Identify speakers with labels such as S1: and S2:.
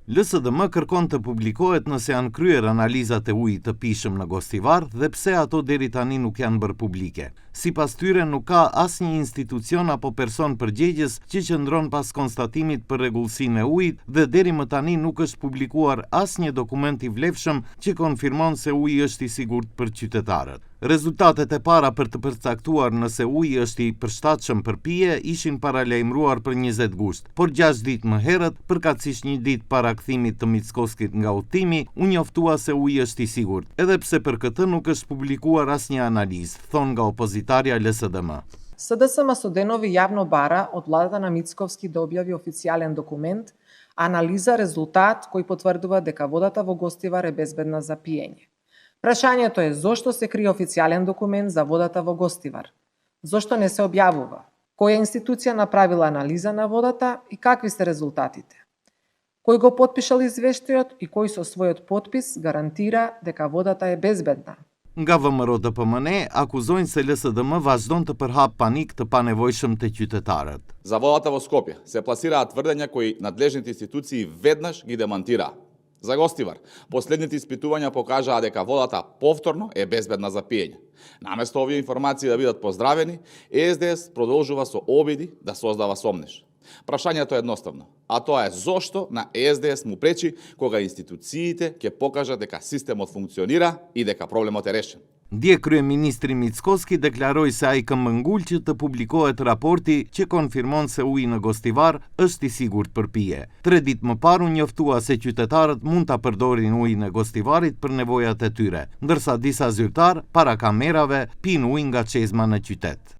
S1: LSDM kërkon të publikohet nëse janë kryer analizat e ujit të pishëm në Gostivar dhe pse ato deri tani nuk janë bërë publike. Sipas tyre nuk ka asnjë institucion apo person përgjegjës që qëndron pas konstatimit për rregullsinë e ujit dhe deri më tani nuk është publikuar asnjë dokument i vlefshëm që konfirmon se uji është i sigurt për qytetarët. Rezultatet e para për të përcaktuar nëse uji është i përshtatshëm për pije ishin paralajmëruar për 20 gusht, por 6 ditë më herët, përkatësisht një ditë para kthimit të Mickoskit nga udhtimi, u njoftua se uji është i sigurt, edhe pse për këtë nuk është publikuar asnjë analizë, thon nga opozitarja LSDM.
S2: СДСМ Студенови јавно бара од владата на Мицковски да објави официјален документ, анализа резултат кој потврдува дека водата во Гостивар е безбедна за пиење. Прашањето е зошто се крие официјален документ за водата во Гостивар? Зошто не се објавува? Која институција направила анализа на водата и какви се резултатите? Кој го потпишал извештајот и кој со својот потпис гарантира дека водата е безбедна?
S1: Nga ВМРО-DPMN akuzojnë se LSDM vazhdon të përhap panik të panevojshëm te qytetarët.
S3: За водата во Скопје се пласираат тврдења кои надлежните институции веднаш ги демантираа. За Гостивар, последните испитувања покажаа дека водата повторно е безбедна за пиење. Наместо овие информации да бидат поздравени, СДС продолжува со обиди да создава сомнеш. Прашањето е едноставно, а тоа е зошто на СДС му пречи кога институциите ќе покажат дека системот функционира и дека проблемот е решен.
S1: Dje kryeministri Mickoski deklaroi se ai këmbëngul që të publikohet raporti që konfirmon se uji në Gostivar është i sigurt për pije. 3 ditë më parë u njoftua se qytetarët mund ta përdorin ujin e Gostivarit për nevojat e tyre, ndërsa disa zyrtar para kamerave pinë ujë nga çezma në qytet.